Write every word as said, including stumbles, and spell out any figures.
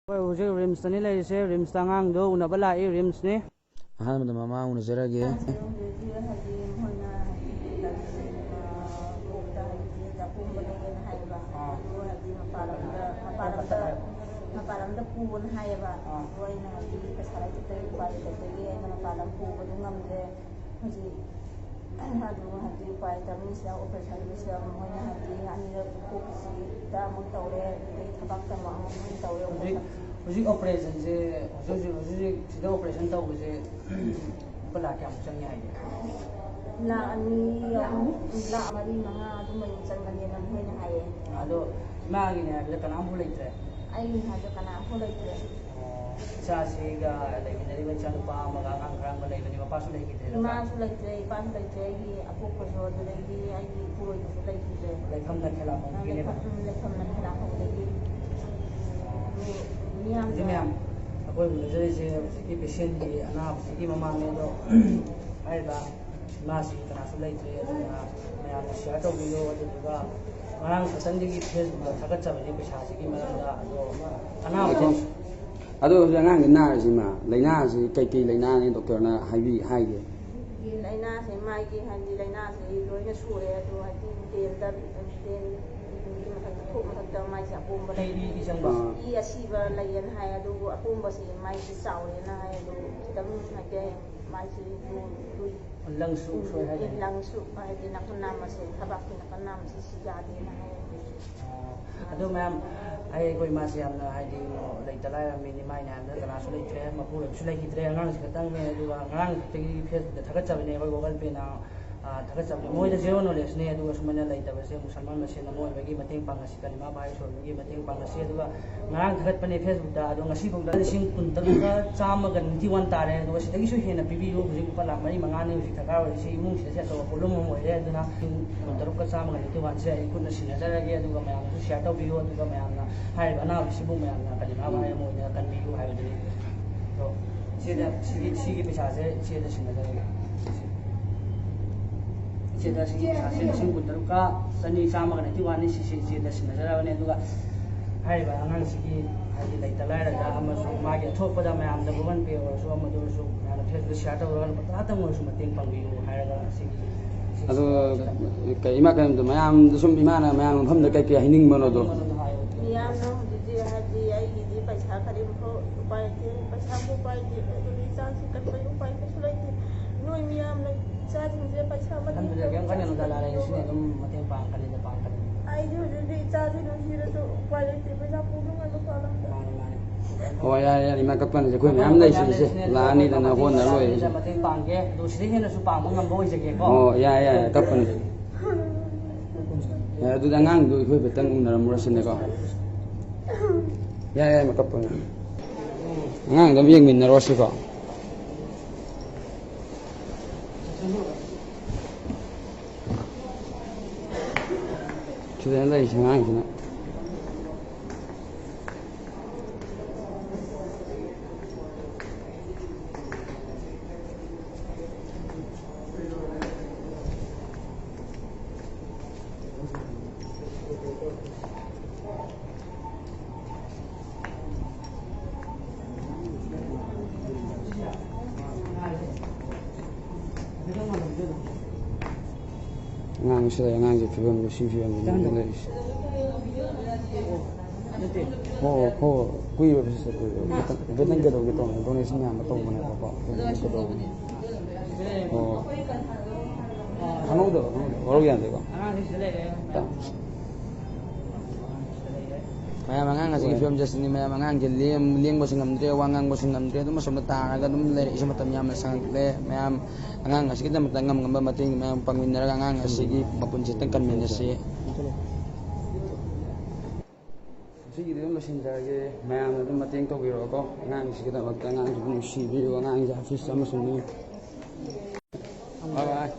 ꯑꯩꯈꯣꯏ ꯍꯧꯖꯤꯛ ꯔꯤꯝꯁꯇꯅꯤ ꯂꯩꯔꯤꯁꯦ꯫ ꯔꯤꯝꯁꯇ ꯑꯉꯥꯡꯗꯣ ꯎꯅꯕ ꯂꯥꯛꯏ꯫ ꯔꯤꯝꯁꯅꯤ꯫ ꯑꯍꯥꯟꯕꯗ ꯃꯃꯥ ꯎꯅꯖꯔꯒꯦ꯫ ꯃꯄꯥꯟ ꯂꯝꯗ ꯄꯨꯕꯅ ꯍꯥꯏꯌꯦꯕ꯫ ꯑꯗꯨ ꯑꯩꯅ ꯍꯥꯏꯗꯤ ꯄꯩꯁꯥ ꯂꯩꯇꯕꯒꯤ ꯎꯄꯥꯏ ꯂꯩꯇꯕꯒꯤ ꯑꯩꯅ ꯃꯄꯥꯟ ꯂꯝ ꯄꯨꯕꯗꯨ ꯉꯝꯗ꯭ꯔꯦ꯫ ꯍꯧꯖꯤꯛ ꯑꯗꯨ ꯍꯧꯖꯤꯛ ꯎꯄꯥꯏ ꯂꯩꯇꯕꯅꯤ꯫ ꯁꯤꯗ ꯑꯣꯄꯔꯦꯁꯟꯒꯤꯁꯤꯗ ꯃꯣꯏꯅ ꯍꯥꯏꯗꯤ ꯑꯅꯤꯔꯛ ꯄꯣꯛꯄꯁꯤꯗ ꯑꯃꯨꯛ ꯇꯧꯔꯦ, ꯑꯗꯩ ꯊꯕꯛ ꯇꯧꯕ ꯑꯃꯨꯛ ꯇꯧꯔꯦ꯫ ꯍꯧꯖꯤꯛ, ꯍꯧꯖꯤꯛ ꯑꯣꯄꯔꯦꯁꯟꯁꯦ, ꯍꯧꯖꯤꯛ, ꯍꯧꯖꯤꯛ, ꯍꯧꯖꯤꯛ ꯁꯤꯗ ꯑꯣꯄꯔꯦꯁꯟ ꯇꯧꯕꯁꯦ ꯂꯨꯄꯥ ꯂꯥꯛ ꯀꯌꯥꯃꯨꯛ ꯆꯪꯉꯦ ꯍꯥꯏꯒꯦ? ꯂꯥꯛ ꯑꯅꯤ, ꯑꯍꯨꯝ, ꯂꯥꯛ ꯃꯔꯤ, ꯃꯉꯥ ꯑꯗꯨꯝꯕ ꯑꯗꯨꯝ ꯆꯪꯒꯅꯤꯅ ꯃꯣꯏꯅ ꯍꯥꯏꯌꯦ꯫ ꯑꯗꯣ ꯏꯃꯥꯒꯤꯅꯦ ꯍꯥꯏꯕꯗ ꯀꯅꯥꯝꯐꯥꯎ ꯂꯩꯇ꯭ꯔꯦ? ꯑꯩꯒꯤ ꯍꯥꯏꯕꯗ ꯀꯅꯥꯝꯐꯥꯎ ꯂꯩꯇ꯭ꯔꯦ꯫ ꯑꯣ, ꯏꯆꯥꯁꯤꯒ ꯂꯩꯃꯤꯟꯅꯔꯤꯕ ꯏꯆꯥꯅꯨꯄꯥ ꯑꯃꯒ ꯑꯉꯥꯡ ꯈꯔ ꯑꯃꯒ ꯂꯩꯕꯅꯤ, ꯃꯄꯥꯁꯨ ꯂꯩꯈꯤꯗ꯭ꯔꯦ ꯅꯠꯇ꯭ꯔꯥ? ꯏꯃꯥꯁꯨ ꯂꯩꯇ꯭ꯔꯦ, ꯏꯄꯥꯁꯨ ꯂꯩꯇ꯭ꯔꯦ, ꯑꯩꯒꯤ ꯑꯄꯣꯛꯄꯁꯨ, ꯑꯗꯨꯗꯒꯤ ꯑꯩꯒꯤ ꯏꯄꯨꯔꯣꯏꯕꯁꯨ ꯂꯩꯈꯤꯗ꯭ꯔꯦ꯫ ꯂꯩꯐꯝꯅ ꯈꯦꯂꯥ ꯈꯣꯡꯕꯤꯅꯦꯕ? ꯂꯩꯐꯝ, ꯂꯩꯐꯝꯅ ꯈꯦꯂꯥ ꯈꯣꯡꯕꯤꯗꯒꯤ꯫ ꯑꯣ꯫ ꯑꯗꯨ ꯃꯤꯌꯥꯝꯅ ꯍꯧꯖꯤꯛ ꯃꯌꯥꯝ ꯑꯩꯈꯣꯏ ꯎꯅꯖꯔꯤꯁꯦ ꯍꯧꯖꯤꯛꯀꯤ ꯄꯦꯁꯦꯟꯒꯤ ꯑꯅꯥꯕꯁꯤꯒꯤ ꯃꯃꯥꯡꯅꯦ, ꯑꯗꯣ ꯍꯥꯏꯔꯤꯕ ꯏꯃꯥꯁꯤ ꯀꯅꯥꯁꯨ ꯂꯩꯇ꯭ꯔꯦ, ꯑꯗꯨꯅ ꯃꯌꯥꯝꯅ ꯁꯤꯌꯥꯔ ꯇꯧꯕꯤꯌꯣ꯫ ꯑꯗꯨꯗꯨꯒ ꯉꯔꯥꯡ ꯈꯛꯇꯪꯗꯒꯤ ꯐꯦꯁꯕꯨꯛꯇ ꯊꯥꯒꯠꯆꯕꯅꯤ ꯄꯩꯁꯥꯁꯤꯒꯤ ꯃꯔꯝꯗ, ꯑꯗꯣ ꯑꯅꯥꯕꯗꯣ ꯑꯗꯣ ꯍꯧꯖꯤꯛ ꯑꯉꯥꯡꯁꯤ ꯅꯥꯔꯤꯁꯤ, ꯏꯃꯥ, ꯂꯥꯏꯅꯥꯁꯤ ꯀꯩꯀꯩ ꯂꯥꯏꯅꯥꯅꯤ ꯗꯣꯛꯇꯔꯅ ꯍꯥꯏꯕꯤ, ꯍꯥꯏꯒꯦ? ꯂꯥꯏꯅꯥꯁꯦ, ꯃꯥꯒꯤ ꯍꯥꯏꯗꯤ ꯂꯥꯏꯅꯥꯁꯦ ꯂꯣꯏꯅ ꯁꯨꯔꯦ, ꯑꯗꯣ ꯍꯥꯏꯗꯤ ꯕ꯭ꯔꯦꯟꯗ, ꯕ꯭ꯔꯦꯟꯒꯤ ꯃꯊꯛꯇ, ꯀꯣꯛ ꯃꯊꯛꯇ ꯃꯥꯏꯁꯦ ꯑꯄꯣꯝꯕ ꯂꯩ꯫ ꯏ, ꯏ ꯆꯪꯕ? ꯑꯥ꯫ ꯏ ꯑꯁꯤꯕ ꯂꯩꯌꯦꯅ ꯍꯥꯏ, ꯑꯗꯨꯕꯨ ꯑꯄꯣꯝꯕꯁꯦ ꯃꯥꯏꯁꯦ ꯆꯥꯎꯔꯦꯅ ꯍꯥꯏ, ꯑꯗꯨ ꯈꯤꯇꯪ ꯍꯥꯏꯗꯤ ꯃꯥꯏꯁꯦ ꯂꯨ-, ꯂꯨꯏ꯫ ꯂꯪꯁꯨ ꯁꯣꯏ ꯍꯥꯏꯗꯥꯏꯅꯦ? ꯂꯪꯁꯨ ꯍꯥꯏꯗꯤ ꯅꯥꯀꯟ ꯅꯥꯝꯃꯁꯦ, ꯊꯕꯥꯛꯀꯤ ꯅꯥꯀꯟ ꯅꯥꯝꯃꯁꯦ ꯁꯤ ꯌꯥꯗꯦꯅ ꯍꯥꯏ꯫ ꯑꯣ, ꯑꯗꯣ ꯃꯌꯥꯝ, ꯑꯩ, ꯑꯩꯈꯣꯏ ꯏꯃꯥꯁꯦ ꯌꯥꯝꯅ ꯍꯥꯏꯗꯤ ꯂꯩꯇ ꯂꯥꯏꯔ ꯃꯤꯅꯤ, ꯃꯥꯏ ꯃꯌꯥꯝꯗ ꯀꯅꯥꯁꯨ ꯂꯩꯇ꯭ꯔꯦ, ꯃꯄꯨꯔꯣꯏꯕꯁꯨ ꯂꯩꯈꯤꯗ꯭ꯔꯦ, ꯑꯉꯥꯡꯁꯤ ꯈꯛꯇꯪꯅꯦ꯫ ꯑꯗꯨꯒ ꯉꯔꯥꯡ ꯈꯛꯇꯒꯤ ꯐꯦꯁꯕꯨꯛꯇ ꯊꯥꯒꯠꯆꯕꯅꯦ, ꯑꯩꯈꯣꯏ ꯒꯣꯒꯜ ꯄꯦꯅ, ꯑꯥ, ꯊꯥꯒꯠꯆꯕꯅꯦ꯫ ꯃꯣꯏꯗ ꯖꯦꯔꯣ ꯅꯣꯂꯦꯖꯅꯦ, ꯑꯗꯨꯒ ꯁꯨꯃꯥꯏꯅ ꯂꯩꯇꯕꯁꯦ ꯃꯨꯁꯜꯃꯥꯟ ꯃꯁꯦꯟ ꯑꯃ ꯑꯣꯏꯕꯒꯤ ꯃꯇꯦꯡ ꯄꯥꯡꯉꯁꯤ, ꯀꯂꯤꯃꯥ ꯚꯥꯏ ꯁꯣꯟꯕꯒꯤ ꯃꯇꯦꯡ ꯄꯥꯡꯉꯁꯤ꯫ ꯑꯗꯨꯒ ꯉꯔꯥꯡ ꯊꯥꯒꯠꯄꯅꯦ ꯐꯦꯁꯕꯨꯛꯇ, ꯑꯗꯣ ꯉꯁꯤꯐꯥꯎꯗ ꯂꯤꯁꯤꯡ ꯀꯨꯟꯇꯔꯨꯛꯀ ꯆꯥꯝꯃꯒ ꯅꯤꯐꯨ ꯋꯥꯟ ꯇꯥꯔꯦ꯫ ꯑꯗꯨꯒ ꯁꯤꯗꯒꯤꯁꯨ ꯍꯦꯟꯅ ꯄꯤꯕꯤꯌꯨ꯫ ꯍꯧꯖꯤꯛ ꯂꯨꯄꯥ ꯂꯥꯛ ꯃꯔꯤ ꯃꯉꯥꯅꯤ ꯍꯧꯖꯤꯛ ꯗꯔꯀꯥꯔ ꯑꯣꯏꯔꯤꯁꯤ, ꯏꯃꯨꯡꯁꯤꯗꯁꯨ ꯑꯆꯧꯕ ꯄꯣꯠꯂꯨꯝ ꯑꯃ ꯑꯣꯏꯔꯦ꯫ ꯑꯗꯨꯅ ꯂꯤꯁꯤꯡ ꯀꯨꯟꯇꯔꯨꯛꯀ ꯆꯥꯝꯃꯒ ꯅꯤꯐꯨ ꯋꯥꯟꯁꯦ ꯑꯩ ꯈꯨꯠꯅ ꯁꯤꯟꯅꯖꯔꯒꯦ꯫ ꯑꯗꯨꯒ ꯃꯌꯥꯝꯅꯁꯨ ꯁꯤꯌꯥꯔ ꯇꯧꯕꯤꯌꯨ꯫ ꯑꯗꯨꯒ ꯃꯌꯥꯝꯅ ꯍꯥꯏꯔꯤꯕ ꯑꯅꯥꯕꯁꯤꯕꯨ ꯃꯌꯥꯝꯅ ꯀꯔꯤ ꯃꯥ ꯃꯍꯩ ꯑꯃ ꯑꯣꯏꯅ ꯀꯟꯕꯤꯌꯨ ꯍꯥꯏꯕꯗꯨꯅꯤ꯫ ꯑꯗꯣ ꯏꯆꯦꯗ ꯁꯤꯒꯤ, ꯁꯤꯒꯤ ꯄꯩꯁꯥꯁꯦ ꯏꯆꯦꯗ ꯁꯤꯟꯅꯖꯔꯒꯦ꯫ ꯏꯆꯦꯗ ꯁꯤꯒꯤ ꯄꯩꯁꯥꯁꯦ ꯂꯤꯁꯤꯡ ꯀꯨꯟꯇꯔꯨꯛꯀ ꯆꯅꯤ ꯆꯥꯝꯃꯒ ꯅꯤꯐꯨ ꯋꯥꯟꯅꯤ꯫ ꯁꯤꯁꯦ ꯏꯆꯦꯗ ꯁꯤꯟꯅꯖꯔꯕꯅꯤ꯫ ꯑꯗꯨꯒ ꯍꯥꯏꯔꯤꯕ ꯑꯉꯥꯡꯁꯤꯒꯤ ꯍꯥꯏꯗꯤ ꯂꯩꯇ ꯂꯥꯏꯔꯗ ꯑꯃꯁꯨꯡ ꯃꯥꯒꯤ ꯑꯊꯣꯛꯄꯗ ꯃꯌꯥꯝꯗ ꯒꯨꯒꯜ ꯄꯦ ꯑꯣꯏꯔꯁꯨ ꯑꯃꯗ ꯑꯣꯏꯔꯁꯨ ꯃꯌꯥꯝꯅ ꯐꯦꯁꯕꯨꯛꯇ ꯁꯤꯌꯥꯔ ꯇꯧꯔꯒ ꯂꯨꯄꯥ ꯇꯔꯥꯇꯪ ꯑꯣꯏꯔꯁꯨ ꯃꯇꯦꯡ ꯄꯥꯡꯕꯤꯌꯨ ꯍꯥꯏꯔꯒ ꯁꯤꯒꯤ ꯑꯗꯣ ꯀꯩ ꯏꯃꯥ ꯀꯩꯅꯣꯗꯣ ꯃꯌꯥꯝꯗ ꯁꯨꯝ ꯏꯃꯥꯅ ꯃꯌꯥꯝ ꯃꯐꯝꯗ ꯀꯩ ꯀꯩ ꯍꯥꯏꯅꯤꯡꯕꯅꯣꯗꯣ? ꯃꯌꯥꯝꯅ ꯍꯧꯖꯤꯛꯇꯤ ꯍꯥꯏꯗꯤ ꯑꯩꯒꯤꯗꯤ ꯄꯩꯁꯥ ꯀꯔꯤꯝꯐꯥꯎ ꯎꯄꯥꯏ ꯂꯩꯇꯦ, ꯄꯩꯁꯥꯕꯨ ꯎꯄꯥꯏ ꯂꯩꯇꯦ, ꯑꯗꯨꯗꯤ ꯏꯆꯥꯁꯤꯡ ꯀꯟꯕꯒꯤ ꯎꯄꯥꯏ ꯀꯩꯁꯨ ꯂꯩꯇꯦ꯫ ꯅꯣꯏ ꯃꯤꯌꯥꯝꯅ ꯏꯆꯥꯁꯤꯡꯁꯦ ꯄꯩꯁꯥ ꯑꯃꯗꯤ ꯈꯟꯕꯗ ꯀꯩꯝ ꯈꯟꯒꯅꯨꯗ, ꯂꯥꯏꯔꯤꯛ ꯑꯁꯤꯅ ꯑꯗꯨꯝ ꯃꯇꯦꯡ ꯄꯥꯡꯉꯛꯀꯅꯤꯗ, ꯄꯥꯡꯉꯛꯀꯅꯤ꯫ ꯑꯩꯗꯤ ꯍꯧꯖꯤꯛꯇꯤ ꯏꯆꯥꯁꯤ ꯅꯨꯡꯁꯤꯔꯁꯨ ꯎꯄꯥꯏ ꯂꯩꯇꯦ, ꯄꯩꯁꯥ ꯄꯨꯅꯉꯥꯏ ꯅꯨꯄꯥ ꯂꯝꯗ꯫ ꯃꯥꯅꯤ, ꯃꯥꯅꯤ꯫ ꯍꯣꯏ, ꯌꯥꯔꯦ, ꯌꯥꯔꯦ, ꯏꯃꯥ, ꯀꯞꯀꯅꯨꯁꯦ, ꯑꯩꯈꯣꯏ ꯃꯌꯥꯝ ꯂꯩꯁꯤꯗꯤ, ꯁꯤꯗ ꯂꯥꯛꯑꯅꯤꯗꯅ ꯍꯣꯠꯅ ꯂꯣꯏꯔꯦ꯫ ꯃꯇꯦꯡ ꯄꯥꯡꯒꯦ, ꯑꯗꯨ ꯁꯤꯗ ꯍꯦꯟꯅꯁꯨ ꯄꯥꯡꯕ ꯉꯝꯕ ꯑꯣꯏꯖꯒꯦꯀꯣ꯫ ꯑꯣ, ꯌꯥꯔꯦ, ꯌꯥꯔꯦ, ꯀꯞꯀꯅꯨ꯫ ꯌꯥꯔꯦ, ꯑꯗꯨꯗꯤ ꯑꯉꯥꯡꯗꯣ ꯑꯩꯈꯣꯏ ꯈꯤꯇꯪ ꯎꯅꯔꯝꯃꯨꯔꯁꯤꯅꯦꯀꯣ꯫ ꯌꯥꯔꯦ, ꯌꯥꯔꯦ, ꯏꯃꯥ, ꯀꯞꯀꯅꯨ꯫ ꯑꯉꯥꯡꯗꯣ ꯑꯃ ꯌꯦꯡꯃꯤꯟꯅꯔꯨꯔꯁꯤꯀꯣ꯫ ꯁꯤꯗ ꯂꯩꯔꯤꯁꯦ ꯑꯉꯥꯡꯁꯤꯅ꯫ ꯑꯉꯥꯡꯁꯤꯗ ꯑꯉꯥꯡꯁꯦ ꯐꯤꯕꯝꯗꯣ ꯁꯤ ꯐꯤꯕꯝꯗ ꯂꯩꯔꯤꯁꯦ꯫ ꯍꯣ, ꯍꯣ, ꯀꯨꯏꯔꯕ ꯁꯤꯁꯦ, ꯀꯨꯏꯔꯕ꯫ ꯍꯥꯏꯐꯦꯠꯇꯪ ꯀꯩꯗꯧꯒꯦ ꯇꯧꯕꯅꯦ, ꯗꯣꯅꯦꯁꯟ ꯃꯌꯥꯝ ꯑꯃ ꯇꯧꯕꯅꯦꯕꯀꯣ꯫ ꯑꯗꯨꯒꯤ ꯀꯩꯗꯧꯕꯅꯦ꯫ ꯑꯣ꯫ ꯈꯪꯍꯧꯗꯕ, ꯈꯪꯍꯧꯗꯕ꯫ ꯋꯥꯔꯧ ꯌꯥꯗꯦꯀꯣ꯫ ꯃꯌꯥꯝ ꯑꯉꯥꯡ ꯑꯁꯤꯒꯤ ꯐꯤꯕꯝꯁꯦ ꯑꯁꯤꯅꯤ꯫ ꯃꯌꯥꯝ ꯑꯉꯥꯡꯁꯦ ꯂꯦꯡ-, ꯂꯦꯡꯕꯁꯨ ꯉꯝꯗ꯭ꯔꯦ, ꯋꯥ ꯉꯥꯡꯕꯁꯨ ꯉꯝꯗ꯭ꯔꯦ꯫ ꯑꯗꯨꯝ ꯑꯁꯣꯝꯗ ꯇꯥꯔꯒ ꯑꯗꯨꯝ ꯂꯩꯔꯦ꯫ ꯏꯁꯩ ꯃꯇꯝ ꯌꯥꯝꯅ ꯁꯥꯡꯂꯦ꯫ ꯃꯌꯥꯝ ꯑꯉꯥꯡ ꯑꯁꯤꯒꯤꯗꯃꯛꯇ ꯉꯝ ꯉꯝꯕ ꯃꯇꯦꯡ ꯃꯌꯥꯝ ꯄꯥꯡꯃꯤꯟꯅꯔꯒ ꯑꯉꯥꯡ ꯑꯁꯤꯒꯤ ꯃꯄꯨꯟꯁꯤ ꯑꯝꯇꯪ ꯀꯟꯃꯤꯟꯅꯁꯤ꯫ ꯉꯁꯤꯒꯤꯗꯤ ꯑꯗꯨꯝ ꯂꯣꯏꯁꯤꯟꯖꯔꯒꯦ꯫ ꯃꯌꯥꯝꯅ ꯑꯗꯨꯝ ꯃꯇꯦꯡ ꯇꯧꯕꯤꯔꯛꯑꯣꯀꯣ꯫ ꯑꯉꯥꯡꯁꯤꯒꯤꯗꯃꯛꯇ ꯑꯉꯥꯡꯁꯤꯕꯨ ꯅꯨꯡꯁꯤꯕꯤꯌꯨ꯫ ꯑꯉꯥꯡꯁꯦ ꯑꯥꯔꯇꯤꯁ ꯑꯃꯁꯨꯅꯤ꯫ ꯕꯥꯏ ꯕꯥꯏ꯫